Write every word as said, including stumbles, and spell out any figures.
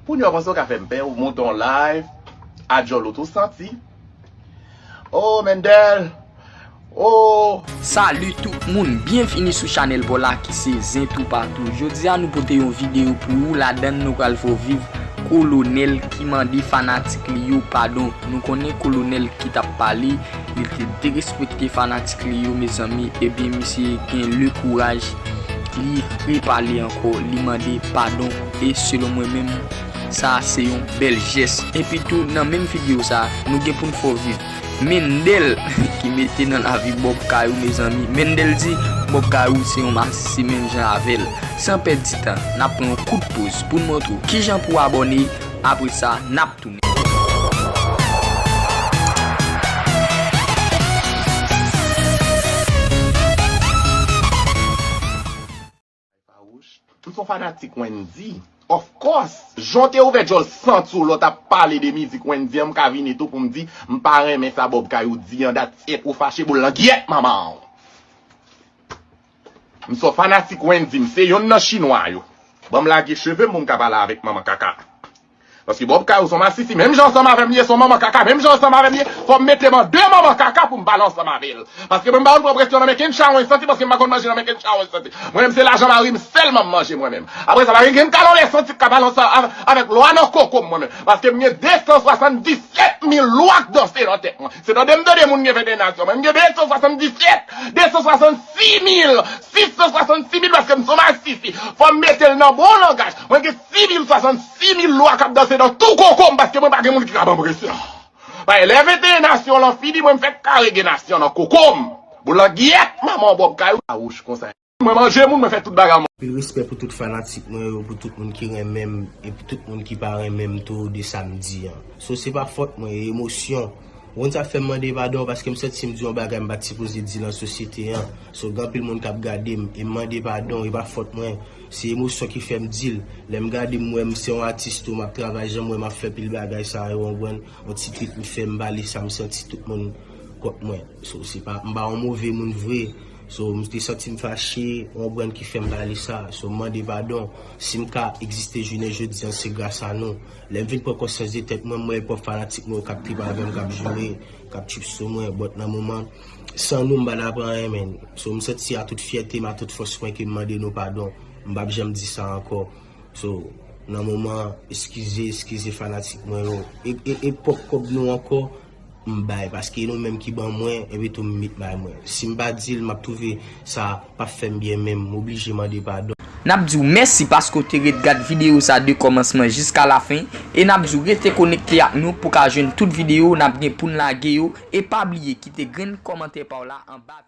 Kounye a w panse w ka fè m pè, ou monte yon live, a djòl ou tou santi. Oh, Mendel! Oh! Salut tout moun, byenvini sou chanèl pa w la ki se Zen Toupatou. Jodi a nou pote yon videyo pou ou, ladann nou pral fè w viv Kolonèl ki mande fanatik li yo padon. Nou konnen Kolonèl ki t ap pale, li te derespekte fanatik li yo, mezanmi, ebyen misye gen le kouraj, li repale ankò, li mande padon, e selon mwen menm, sa se yon bèl jès. Epi tou, nan menm videyo sa, nou gen pou n fè w viv Mendel ki mete nan lavi Bob Kayou, mezanmi. Mendel di Bob Kayou se yon masisi menm jan avè l. San pèdi tan, n ap pran yon kout poz pou n montre w kijan pou w abòne, apre sa, n ap tounen. Farouch. M se yon fanatik Wendy. Of course! Jan w te ouvè djòl santi w lè w t ap pale de mizik Wendy an, m ka vini tou pou m di, m pa renmen sa Bob Kayou di an, that's it, ou fache boul langyèt manman w. M se yon fanatik Wendy, m se yonn nan chinwa yo. Ban m lage cheve m pou m ka pale avèk manman kaka. Paske Bob Kayou se yon masisi, menm jan ansanm avè m li ye, se yon manman kaka, menm jan ansanm avè m li ye, fò m mete m an de manman kaka pou m pale ansanm avè l. Paske mwen m pa konn pran presyon nan men kenn chawony santi, paske m pa konn manje nan men kenn chawony santi. Mwen menm se lajan mari m sèlman m manje mwen menm. Apre sa, pa gen kenn kalòlè santi k ka pale ansanm avèk lwa nan koko m mwen menm. Paske m gen de san swasanndisèt mil lwa k danse nan tèt mwen. Se tande m tande moun gen venteyen nasyon. Mwen, m gen de san swasanndisèt, de san swasannsis mil sis san swasannsis mil, paske m se yon masisi. Fò m mete l nan bon langaj. Mwen gen sis mil swasannsis mil lwa k ap danse nan tou koko m, paske mwen pa gen moun ki ka ban m presyon. Bay lè venteyen nasyon lan fini, mwen m fèk kare gen nasyon nan koko m. Boul langyèt manman w Bob Kayou. A wouch konsa. Mwen manje moun, mwen fè tout bagay mwen. Anpil respè pou tout fanatik mwen yo, pou tout moun ki renmen m, epi tout moun ki pa renmen m tou de sa m di an. So, se pa fòt mwen, e emosyon. Ou konn sa fè m mande padon, paske m santi m di yon bagay m pa t sipoze di nan sosyete an. So, gen anpil moun k ap gade m, e m mande padon, e pa fòt mwen. Se emosyon ki fè m di l. Lè m gade m wè m se yon atis tou, m ap travay jan m wè m ap fè pil bagay sa yo, w konprann? Yon ti tweet m fè m pale sa m santi tout moun kont mwen. So, se pa, m pa yon move moun vre. So, m te santi m fache, w konprann, ki fè m pale sa. So, m mande padon. Si m ka egziste jounen jodi an, se gras a nou. Lè m vin pran konsyans de tèt mwen, m wè pwòp fanatik mwen yo k ap trip avè m, k ap joure, k ap trip sou mwen. But nan moman, san nou, m pa t ap anyen, menn. So, m santi a tout fyète m, a tout fòs mwen ke m mande nou padon. M p ap janm di sa ankò. So, nan moman, eskize, eskize fanatik mwen yo. E, e, e pwòp kòb nou ankò, m bay, paske e nou menm ki ban mwen, epi tou m met bay mwen. Si m pa di l, m ap twouve sa p ap fè m byen menm, m oblije mande padon. N ap di w mèsi paske w te ret gad videyo sa de kòmansman jiska lafen, e n ap di w rete konekte ak nou pou w ka jwenn tout videyo n ap gen pou n lage yo, e pa bliye kite grenn kòmantè pa w la anba